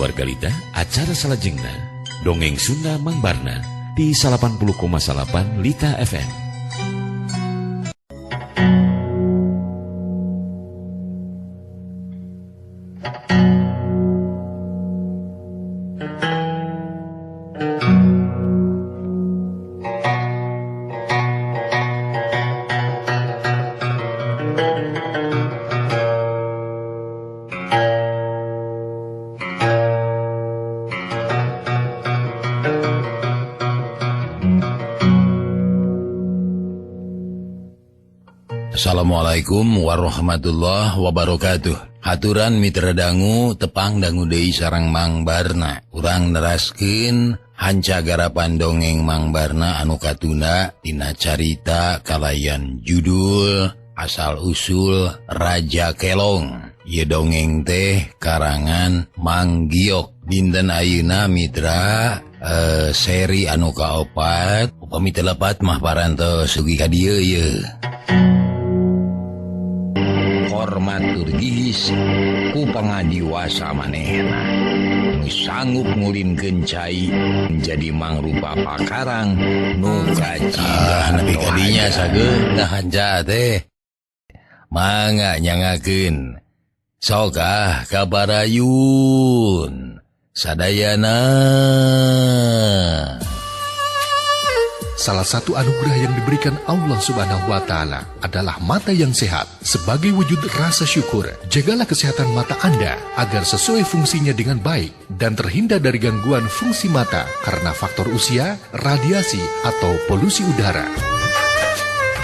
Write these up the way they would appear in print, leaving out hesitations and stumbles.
warga Lita, acara salajengna Dongeng Sunda Mang Barna di 80,8 Lita FM. Assalamualaikum warahmatullahi wabarakatuh. Haturan mitra dangu tepang dangu deui sareng Mang Barna. Urang neraskeun hanca garapan dongeng Mang Barna anu katunda dina carita kalayan judul Asal Usul Raja Kelong. Ieu dongeng teh karangan Mang Giok. Dinten ayeuna mitra seri anu kaopat, upami teu lepat mah parantos sugi ka dieu ieu. Hormat tur gigis ku pangadiwasa manehna nu sanggup ngulinkeun cai menjadi mangrupa pakarang nu kacida nepi ka dinya sageuna hanca teh mangga nyangakeun sok ah kabarayun sadayana. Salah satu anugerah yang diberikan Allah Subhanahu wa Ta'ala adalah mata yang sehat. Sebagai wujud rasa syukur, jagalah kesehatan mata Anda agar sesuai fungsinya dengan baik dan terhindar dari gangguan fungsi mata karena faktor usia, radiasi, atau polusi udara.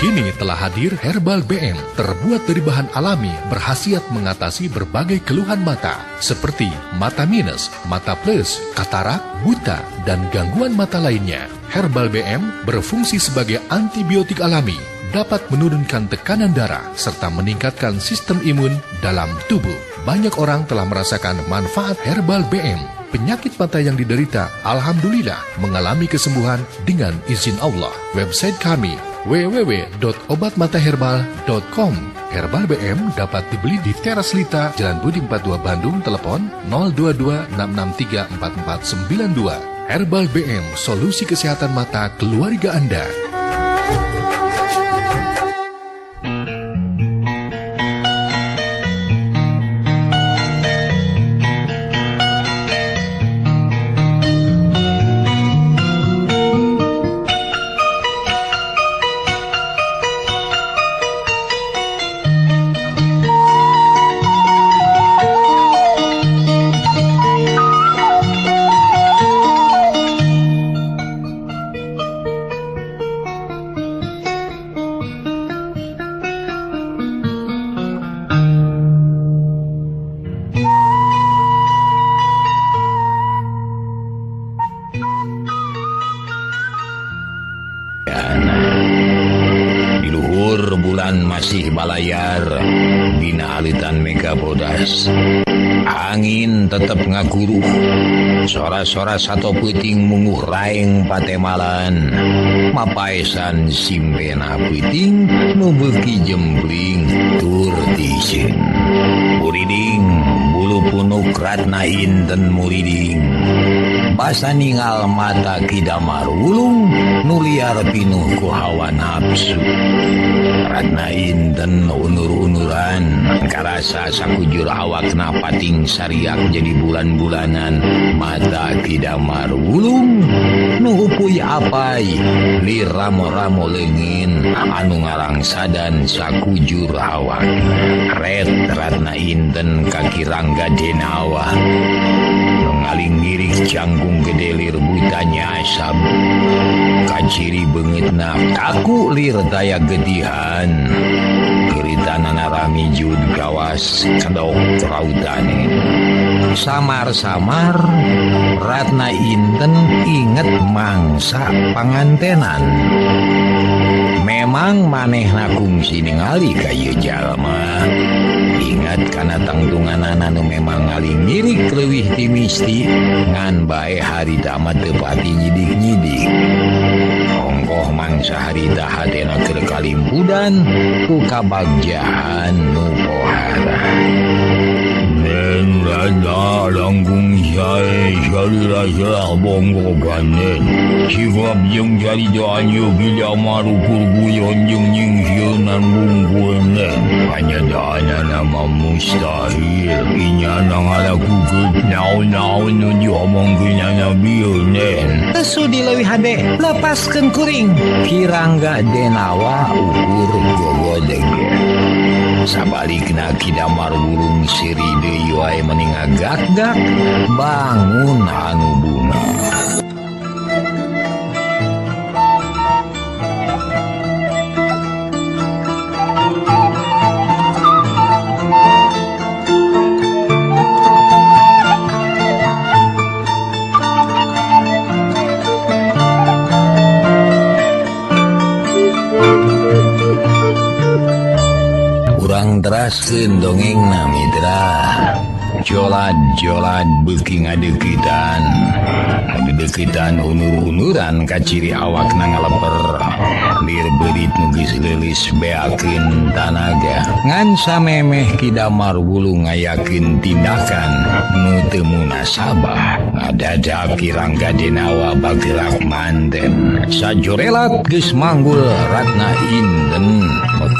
Kini telah hadir Herbal BM, terbuat dari bahan alami, berkhasiat mengatasi berbagai keluhan mata, seperti mata minus, mata plus, katarak, buta, dan gangguan mata lainnya. Herbal BM berfungsi sebagai antibiotik alami, dapat menurunkan tekanan darah, serta meningkatkan sistem imun dalam tubuh. Banyak orang telah merasakan manfaat Herbal BM. Penyakit mata yang diderita, alhamdulillah, mengalami kesembuhan dengan izin Allah. Website kami www.obatmataherbal.com. Herbal BM dapat dibeli di Teras Lita, Jalan Budi 42 Bandung, telepon 022 663 4492. Herbal BM, solusi kesehatan mata keluarga Anda. Diluhur bulan masih balayar dina alitan mega bodas. Angin tetep ngaguruh, sora-sora sato peuting munguh raeng patemalan. Mapaesan simpena peuting nu beuki jempling tur tiseun. Muriding bulu punuk ratna inten muriding. Basa ningal mata kidamar wulung nu liar pinuh ku hawa nafsu. Ratna inten unur-unuran karasa sakujur awakna pating sariak jadi bulan-bulanan. Mata kidamar wulung nu hupuy apai lir ramo-ramo leungin anu ngarangsadan sakujur awak. Ret ratna inten kaki rangga denawa ngaling ngirik jangkung gede lir butanya asap. Kaciri beungeutna kaku lir daya gedihan. Kiritanana rami jud gawas kedok rautane. Samar-samar Ratna Inten inget mangsa pangantenan. Memang manehna kungsi ningali ka ieu jalma. Ingat kana tangtunganana nu memang ngaling ngirik leuwih ti misti ngan bae harita mah teu pati nyidik-nyidik. Ongkoh mangsa harita hatena keur kalimpudan ku kabagjaan nu pohara. Den rada langkung sae salira salah bonggo ganden. Sikap jeung carita anjeun Kidamar ukur guyon jeung nyingsieunan wungkul den. Kanyataanana mah mustahil inyana ngalakukeun naon-naon nu diomongkeunana bieu den. Teu sudi leuwih hade, lepaskeun kuring. Ki Rangga Denawa ukur gogodeg. Sabalikna Ki Damar Wulung seuri deui wae meni ngagak-gak bangun anu bunga. Teraskeun dongengna mitra. Jolad-jolad beuki ngadeukeutan. Ngadeukeutan unur-unuran kaciri awakna ngaleper. Lir beurit nu geus leulis beakeun tanaga. Ngan samemeh Ki Damar Wulung ngayakeun tindakan nu teu munasabah. Ngadadak Ki Rangga Denawa bagerak manten. Sajorelat geus manggul Ratna Inten.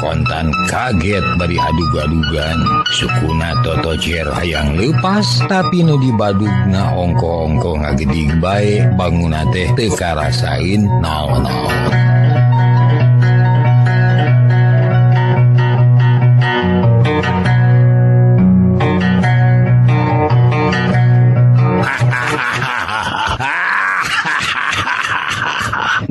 Kontan kaget bari adug-adugan. Sukuna totocer hayang lepas tapi nu dibadugna ongko-ongko ngagedig bae banguna teh teu karasain naon-naon.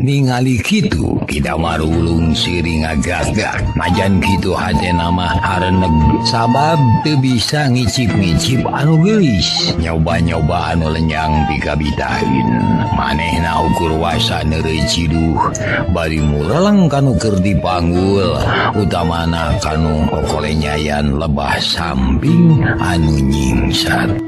Ningali kitu Ki Damar Wulung seuri ngagak-gak. Majan kitu hatena mah hareneg sabab teu bisa ngicip-ngicip anu geulis. Nyoba-nyoba anu lenyang pikabitaeun. Manehna ukur wasa neureuy ciduh bari mureleng kanu keur dipanggul, utamana kanu kokolenyayan lebah samping anu nyingsat.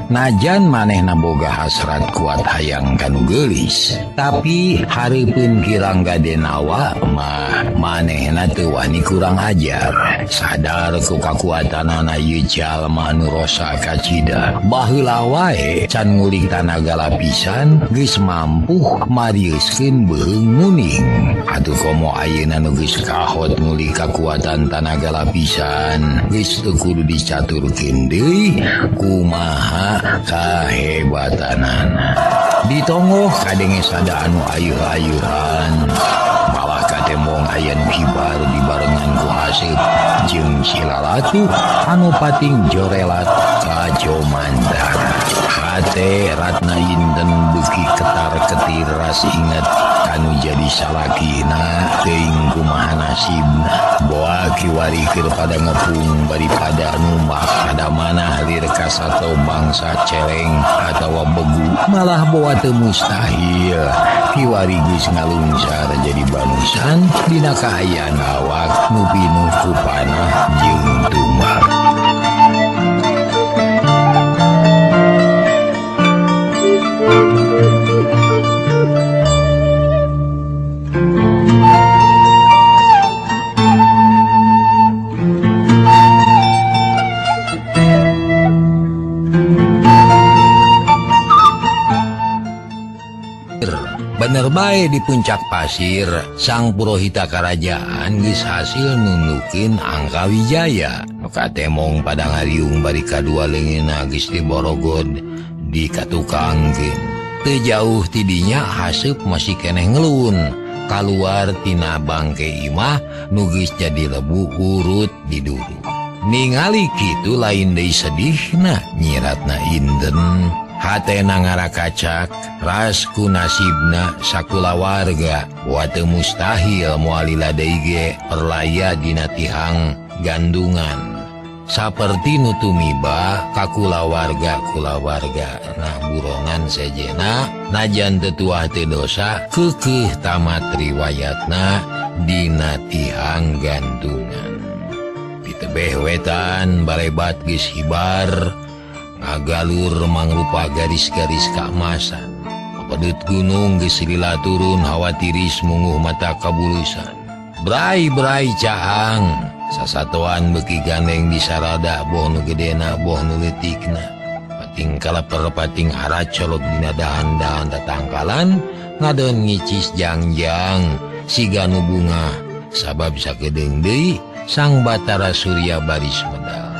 Najan manehna boga hasrat kuat hayang kanu geulis, tapi hareupeun Ki Rangga Denawa mah manehna teu wani kurang ajar. Sadar ku kakuatanana ieu jalma anu rosa kacida. Baheula wae can ngulik tanaga lapisan geus mampuh marieuskeun beuheung muning. Atuh komo ayeuna nu geus kahot ngulik kakuatan tanaga lapisan, geus teu kudu dicaturkeun deui kumaha kahebatanana. Ditonggoh kadenge sada anu ayuh-ayuhan, malah katemong aya nu hibar dibarengan ku haseup jeung silalatu anu pating jorelat kajomandar. Hate Ratna Inten beuki ketar-ketir ras inget kanu jadi salakina teuing kumaha nasibna. Boa kiwari keur pada ngepung bari pada numbak kada manah lir kasato bangsa celeng atawa begu, malah boa teu mustahil. Kiwari geus ngalungsar jadi banusan dina kaayaan awak nu pinuh ku panah jeung tumbak. Bener bae di puncak pasir sang purohita karajaan geus hasil nundukeun Angka Wijaya. Nu katemong pada ngariung bari kadua leungeunna geus diborogod di katukangkeun. Teu jauh tidinya haseup masih keneh ngelun kaluar tina bangke imah nu geus jadi lebu urut di duru. Ningali kitu lain deui sedihna nyiratna Inten. Hatena ngarakacak ras ku nasibna sakulawarga. Wa teu mustahil moal lila deui ge perlaya dina tihang Gandungan saperti nu tumiba ka kulawarga-kulawarga nah burongan sejena najan teu tuah teu dosa keukeuh tamat riwayatna dina tihang gantungan. Di tebeh wetan barebat geus hibar ngagalur mangrupa garis-garis kaemasan. Pedut gunung geus lila turun hawa tiris munguh mata kabulusan. Brai-brai caang sasatoan beuki gandeng di sarada boh nu gedena boh nu leutikna. Pating kalaper pating haracolok dina dahan-dahan tatangkalan ngadon ngicis jangjang siga nu bungah sabab sakedeung deui Sang Batara Surya baris medal.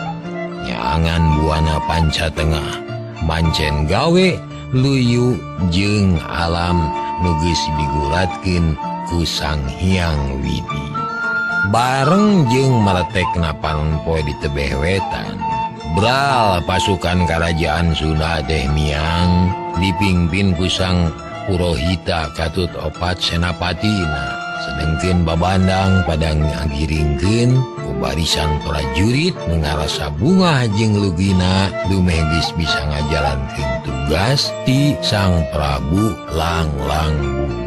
Nyaangan buana panca tengah mancen gawe luyu jeung alam nu geus diguratkeun ku Sang Hyang Widi. Bareng jeung maletekna panonpoe di tebeh wetan, bral pasukan karajaan Sunda teh miang dipingpin ku Sang Purohita katut opat senapatina. Sedengkeun babandang pada ngagiringkeun ku barisan prajurit nu ngarasa bungah jeung lugina dumeh geus bisa ngajalankeun tugas ti Sang Prabu Langlang Bumi.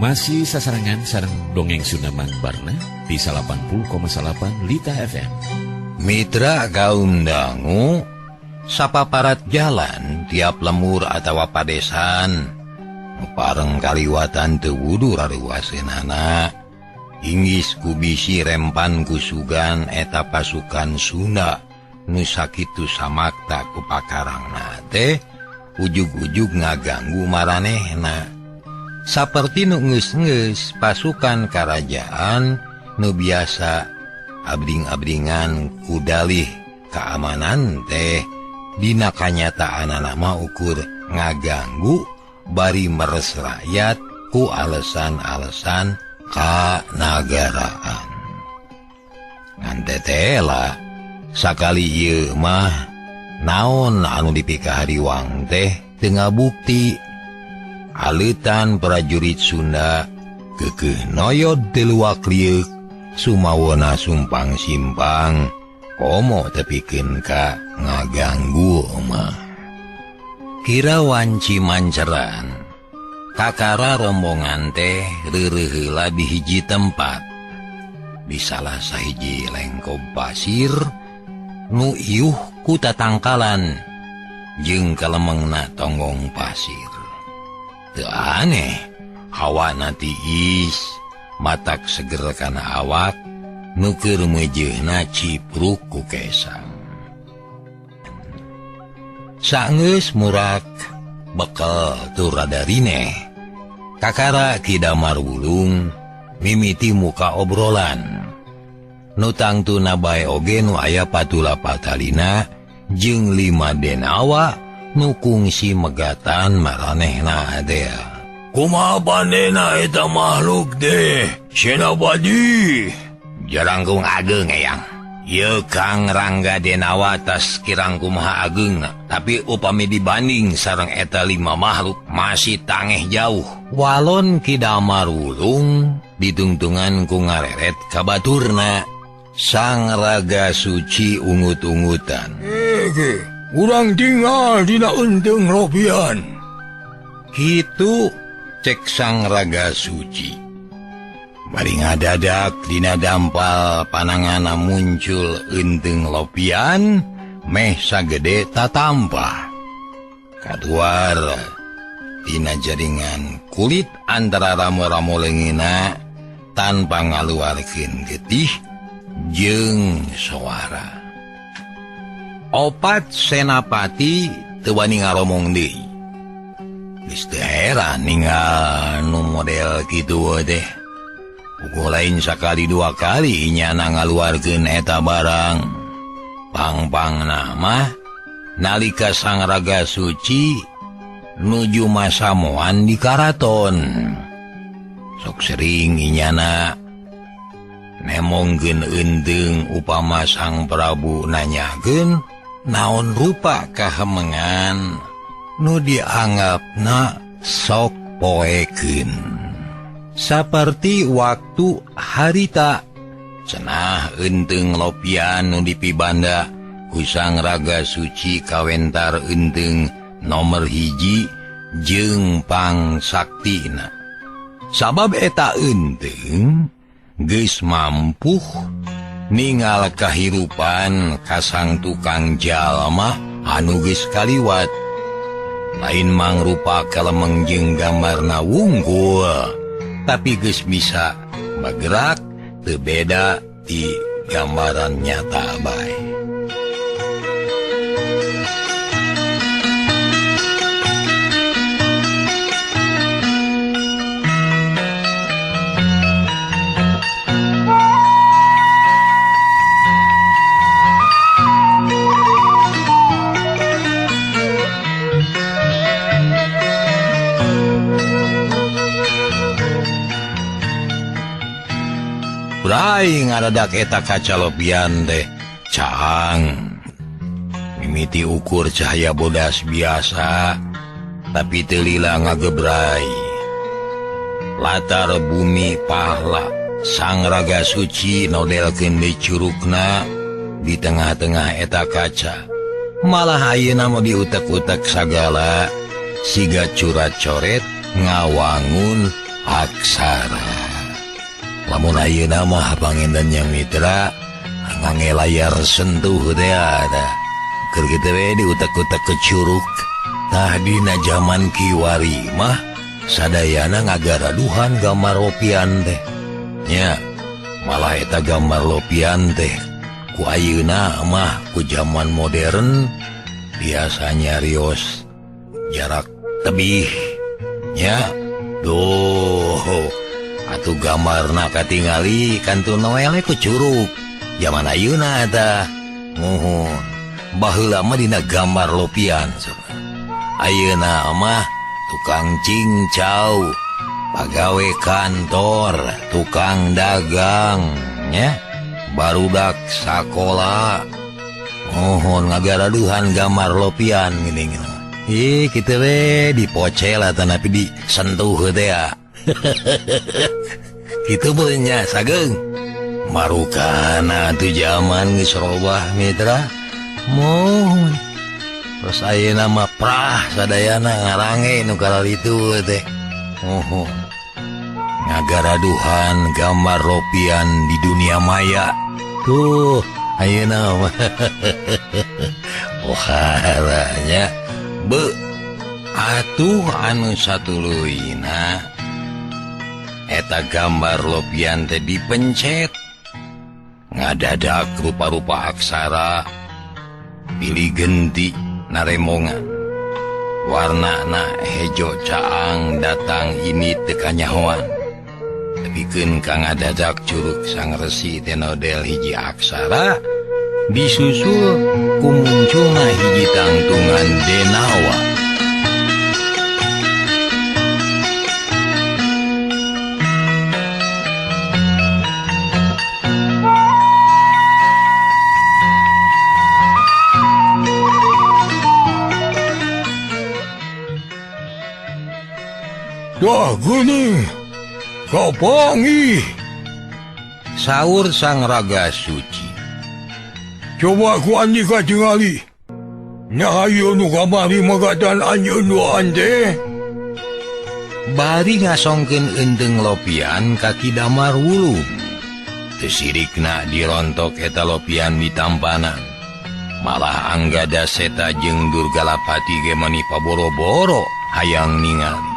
Masih sasarengan sareng dongeng Sunda Mang Barna di 80,8 Lita FM. Mitra kaum dangu, sapaparat jalan tiap lemur atawa padesan pareng kaliwatan teu wudu raruaseunana. Inggis ku bisi rempan ku sugan eta pasukan Sunda nu sakitu samakta ku pakarangna teh ujug-ujug ngaganggu maranehna. Saperti nu geus-geus pasukan karajaan nu biasa abring-abringan ku dalih keamanan teh dina kanyataanana mah ukur ngaganggu bari meres rakyat ku alasan-alasan kanagaraan. Ngan tetela sakali ieu mah naon anu dipikahariwang teh teu ngabukti. Aleutan prajurit Sunda keukeuh noyod teu luak lieuk sumawona sumpang simpang komo tepikeun ka ngaganggu mah. Kira wanci manceran kakara rombongan teh reureuh heula di hiji tempat di salah sahiji lengkob pasir nu iuh ku tatangkalan jeung kalemengna tonggong pasir. Teu aneh hawana tiis matak seger kana awak nu keur meujeuhna cipruk ku kesang. Saenggeus murak bekel tur rada rineh kakara Ki Damar Wulung mimiti muka obrolan. Nu tangtuna bae oge nu aya patula patalina jeung lima denawa nu kungsi megatan maranehna teh. Kumaha panena eta makhluk deh Senapati? Jarangkung ageung eyang. Ieu Kang Rangga Denawa tas kirang kumaha ageungna, tapi upami dibanding sareng eta lima makhluk masih tangeh jauh. Walon Ki Damar Wulung ditungtungan ku ngareret ka baturna. Sang Raga Suci ungut-ungutan. Urang tinggal dina eunteung robian. Kitu cek Sang Raga Suci. Bari ngadadak dina dampal panangana muncul eunteung lopian meh sagede tatampah. Kaduar dina jaringan kulit antara ramo-ramo leungeunna tanpa ngaluarkeun getih jeung suara. Opat senapati teu wani ngaromong deui. Geus teu heran ningal nu model kitu teh. Uga lain sakali dua kali nyana ngaluarkeun eta barang. Pang-pangna mah nalika Sang Raga Suci nuju masamuan di karaton. Sok sering inyana nemongkeun eunteung upama Sang Prabu nanyakeun naon rupa kahemengan nu dianggapna sok poekeun. Saperti waktu harita cenah eunteung lopian nu dipibanda ku Sang Raga Suci kawentar eunteung nomor hiji jeung pangsaktina. Sabab eta eunteung geus mampuh ningal kahirupan ka sang tukang jalma anu geus kaliwat. Lain mangrupa kalemeng jeung gambarna wungkul, tapi geus bisa bergerak teu beda di gambaran nyata bae. Brai ngadadak eta kacalopian teh caang. Mimiti ukur cahaya bodas biasa, tapi teu lila ngagebrai. Latar bumi pahla Sang Raga Suci nodelkeun deui curugna di tengah-tengah eta kaca. Malah ayeuna mah diutek-utek sagala siga curat-coret ngawangun aksara. Lamun ayeuna mah panginten nya mitra ngange layar sentuh teh ada. Keur kitu we diutek-utek ke curug. Tah dina jaman kiwari mah sadayana ngagaraduhan gambar lopian teh. Nya, malah eta gambar lopian teh ku ayeuna mah ku jaman modern biasanya rios jarak tebih. Nya, duh atuh gambarna katingali kantun noel ku curug zaman ayeuna eta. Muhun baheula mah dina gambar lopian. Ayeuna mah tukang cincau, pagawe kantor, tukang dagang nya, barudak sakola. Muhun ngagaraduhan gambar lopian geuning. Ih kitu we dipocel atanapi disentuh teh ya. Kitu nya sageung marukana atuh zaman geus robah mitra. Mohon terus ayeuna mah prah sadayana ngarange nu kararitu teh. Mohon ngagaraduhan gambar lopian di dunia maya tuh ayeuna mah. Poharanya be atuh anu satuluyna eta gambar lopian teh dipencet ngadadak rupa-rupa aksara pilih genti naremongan warnana hejo caang datang ini teu kanyahoan tepikeun ka ngadadak curug sang resi teh nodel hiji aksara disusul ku munculna hiji tangtungan denawa. Dah geuning kapanggih, saur sang raga suci. Coba ku andika tingali. Nah ieu nu kamari magatan anjeun duaan teh. Bari ngasongkeun eundeng lopian ka Ki Damar Wulung. Teu sirikna dirontok eta lopian ditampanan. Malah Anggada Seta jeung Durgalapati ge meuni paboro-boro hayang ningali.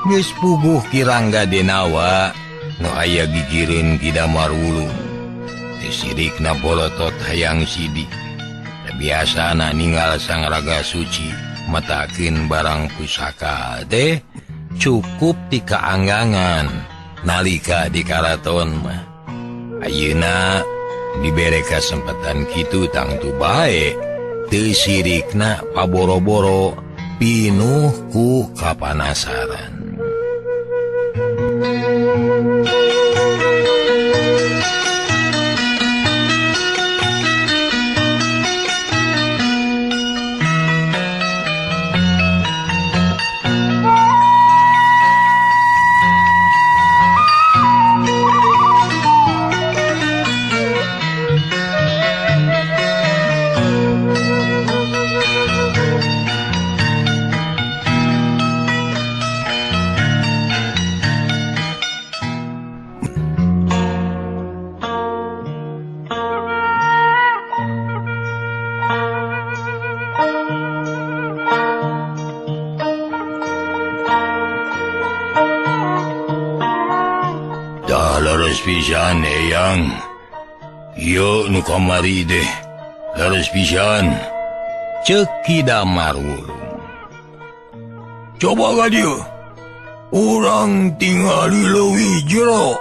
Geus puguh Ki Rangga Denawa nu aya gigireun Ki Damar Wulung. Teu sirikna bolotot hayang sidik. Biasana ninggal sang raga suci metakeun barang pusaka teh cukup ti kaanggangan nalika di karaton mah. Ayeuna dibere kasempatan kitu tangtu bae teu sirikna paboro-boro pinuh ku kapanasaran. Pisan eyang, ieu nu kamari deh leres pisan. Ceuk Ki Damar Wulung. Coba ka dieu, urang tingali leuwih jero.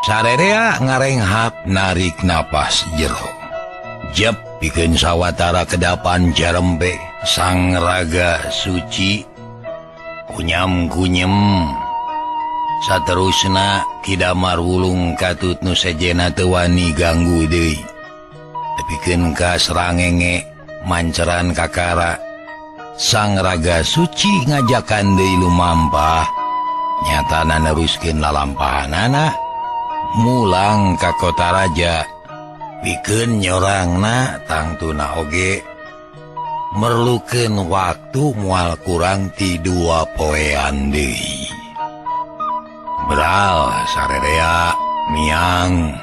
Sarerea ngarenghap narik napas jero. Jep pikeun sawatara kedapan jarembe sang raga suci kunyam-kunyem. Saterusna Ki Damar Wulung katut nu sejena teu wani ganggu deui. Tepikeun ka srangenge manceran kakara. Sang raga suci ngajakan deui lumampah. Nyatana neruskeun lalampahanana mulang ka kota raja. Pikeun nyorangna tangtuna oge merlukeun waktu moal kurang ti 2 poean deui. Beral sarerea miang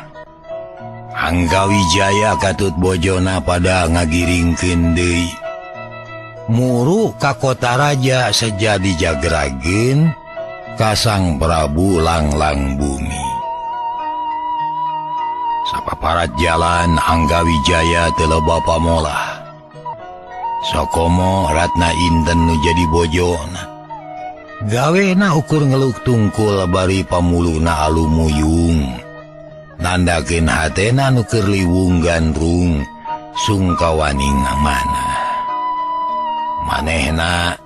Angga Wijaya katut bojona pada ngagiringkeun deui. Muru ka kota raja sejadi jagrageun ka Sang Prabu Langlang Bumi. Sapaparat jalan Angga Wijaya teu loba pamolah. Sokomo Ratna Inten nu jadi bojona. Gawena ukur ngeluk tungkul bari pamuluna alumuyung. Nandakeun hatena nu keur liwung gandrung sungkawaning amanah. Manehna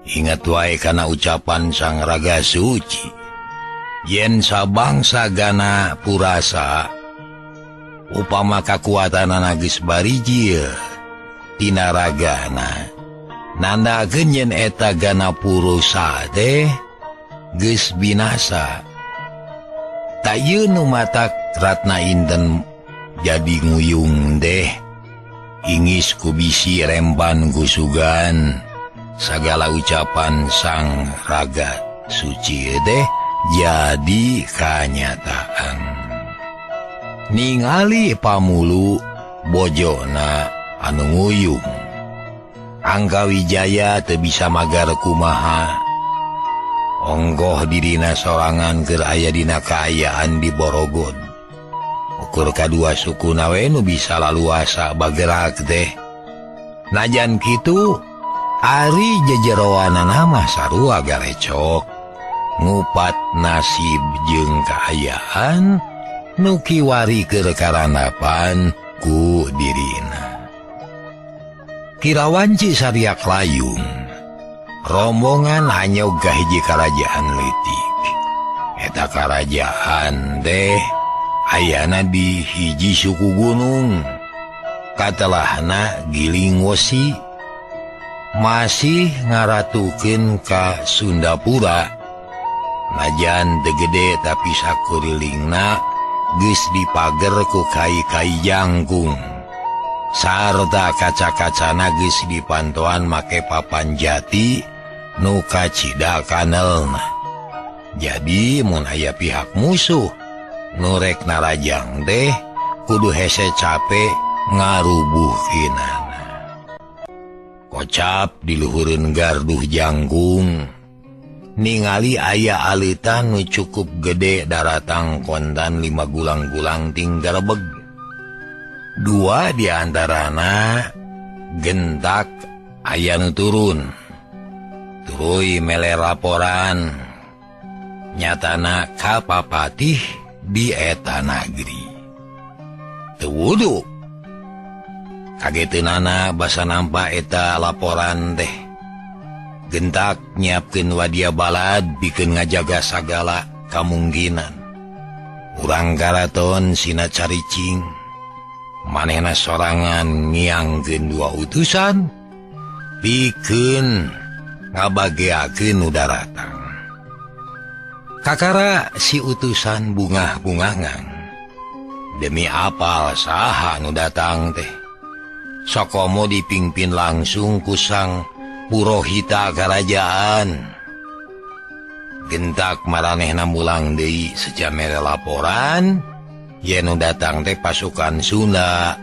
inget wae kana ucapan sang raga suci. Yen sabangsa gana purasa upama kakuatanana geus barijil tina ragana. Nandakeun yen eta gana purusa teh geus binasa. Tah ieu nu matak Ratna Inten jadi nguyung deh. Ingis ku bisi rempan gusugan sagala ucapan sang raga suci deh jadi kanyataan. Ningali pamulu bojona anu nguyung. Angka Wijaya teu bisa magar kumaha. Onggoh dirina sorangan keur aya dina kaayaan di Borogod. Ukur kadua suku nawe nu bisa laluasa bagerak teh. Najan kitu ari jejeroanana mah sarua garecok. Ngupat nasib jeung kaayaan nu kiwari keur karanapan ku dirina. Kirawanci sariak layung, rombongan hanyog ka hiji karajaan leutik. Eta karajaan teh ayana di hiji suku gunung. Katelahna Gilingwesi masih ngaratukeun ka Sundapura. Najan teu gede tapi sakurilingna geus dipager ku kai-kai jangkung. Sarta kaca-kacana geus dipantoan make papan jati nu kacida kanelna. Jadi mun aya pihak musuh nu rek narajang teh kudu hese cape ngarubuhkinana. Kocap di luhureun garduh jangkung ningali aya alitan nu cukup gede daratang kontan 5 gulang-gulang ting garebeg. 2 diantarana gentak aya nu turun. Tuluy mele laporan nyatana ka papatih di eta nagri. Teu wudu. Kageteunana basa nampa eta laporan teh. Gentak nyiapkeun wadia balad pikeun ngajaga sagala kamungkinan. Urang karaton sina caricing. Manehna sorangan ngiangkeun 2 utusan pikeun ngabageakeun nu daratang. Kakara si utusan bungah-bungahan. Demi apal saha nu datang teh. Sokomo dipimpin langsung ku sang purohita karajaan. Gentak maranehna mulang deui secamere laporan yen nu datang teh pasukan Sunda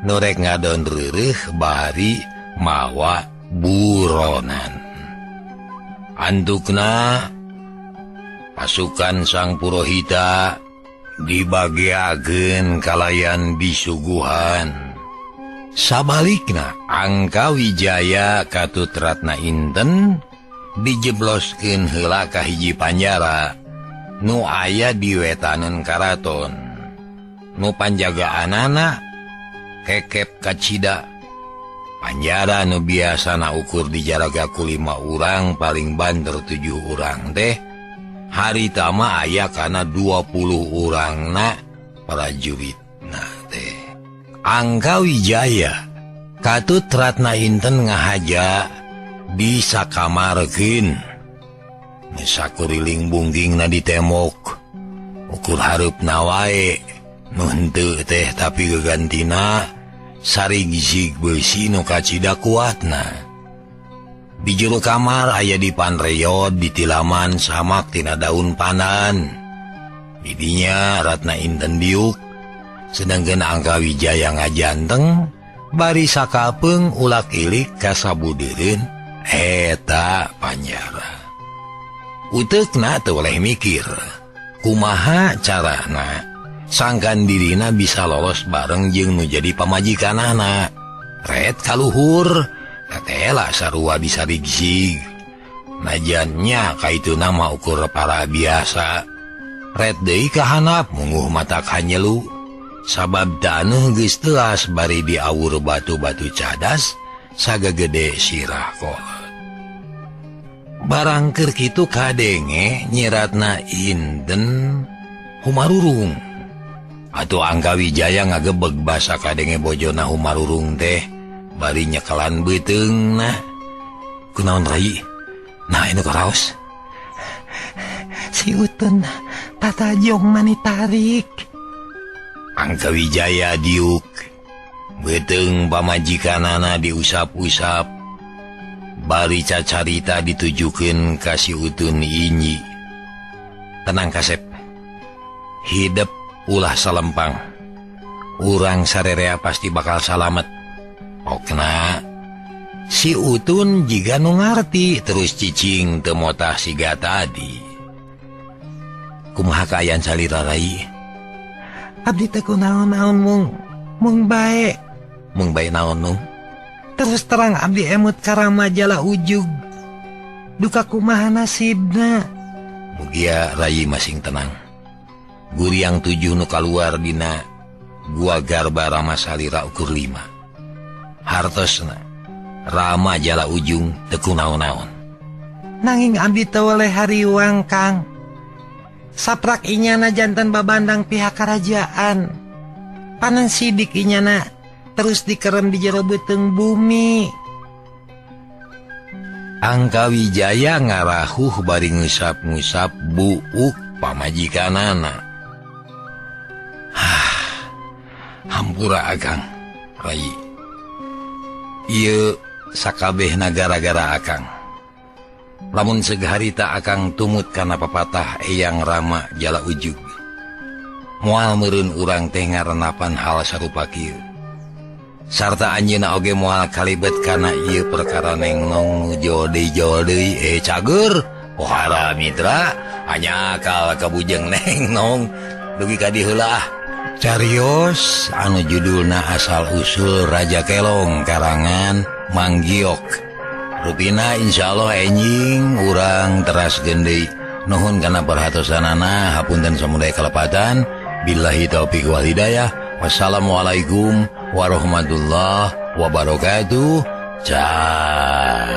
nu rek ngadon reureuh bari mawa buronan. Antukna pasukan sang purohita dibageakeun kalayan disuguhan. Sabalikna Angka Wijaya katut Ratna Inten dijebloskeun heula ka hiji panjara nu aya di wetaneun karaton. Nu panjagaanana kekep kacida. Panjara nu biasana ukur dijaraga ku 5 urang paling banter 7 urang teh harita mah aya kana 20 urangna prajuritna teh. Angka Wijaya katut Ratna Inten ngahaja disakamarkeun. Sakuriling bunggingna ditembok ukur hareupna wae nu henteu teh tapi gegantina sarigzig beusi nu kacida kuatna. Di jero kamar aya dipanreyod ditilaman samak tina daun pandan. Didinya Ratna Inten diuk sedangkan Angka Wijaya ngajanteng bari sakapeung ulak ilik ka sabudeureun eta panjara. Uteukna teu oleh mikir kumaha carana sangkan dirina bisa lolos bareng jeung nu jadi pamajikanana. Ret kaluhur tetela sarua bisa rigzig. Najannya kaituna mah ukur para biasa. Ret deui ka handap munguh mata kanyelu. Sabab taneuh geus teuas bari diawur batu-batu cadas sagagede sirah kolot. Barang keur kitu kadenge Nyi Ratna Inten humarurung. Atuh Angka Wijaya ngagebeg basa kadenge bojona humarurung teh bari nyekelan beuteungna. Kunaon rai? Nah ini karaos. Si Utun tatajong mani tarik. Angka Wijaya diuk beuteung pamajikanana diusap-usap bari cacarita ditujukeun ka si Utun inyi. Tenang kasep, hidep ulah salempang. Urang sarerea pasti bakal salamet. Pokna si Utun jiga nu ngarti terus cicing teu motah siga tadi. Kumaha kaayaan salira Rai? Abdi teh kunaon-naon mung mung bae. Mung bae naon nu? Terus terang abdi emut ka Rama Jala Ujug. Duka kumaha nasibna? Mugia Rai masing tenang. Guriang 7 nu kaluar dina gua garba Rama salira ukur 5. Hartosna Rama Jala Ujung teu kunaon-naon. Nanging abdi teu weleh hariwang Kang. Saprak inyana jantan babandang pihak kerajaan. Panen sidik inyana terus dikerem di jero beuteung bumi. Angka Wijaya ngarahuh bari ngusap-ngusap buuk pamajikanana. Hah, hampura akang, Rai. Ieu sakabehna gara-gara akang. Lamun segeharita akang tumut kana papatah Eyang Rama Jala Ujug. Moal meureun urang teh ngarenapan hal sarupa kieu. Sarta anjeunna oge moal kalibet kana ieu perkara neng nong nu jol deui cager. Pohara mitra, hanya akal kabujeng neng nong dugi ka diheula. Carios anu judulna Asal Usul Raja Kelong karangan Mang Giok. Rupina insyaallah enjing urang teras deui. Nuhun kana perhatosanana, hapunten samudaya kalepatan. Billahi taufik wal hidayah. Wassalamualaikum warahmatullahi wabarakatuh. Cang.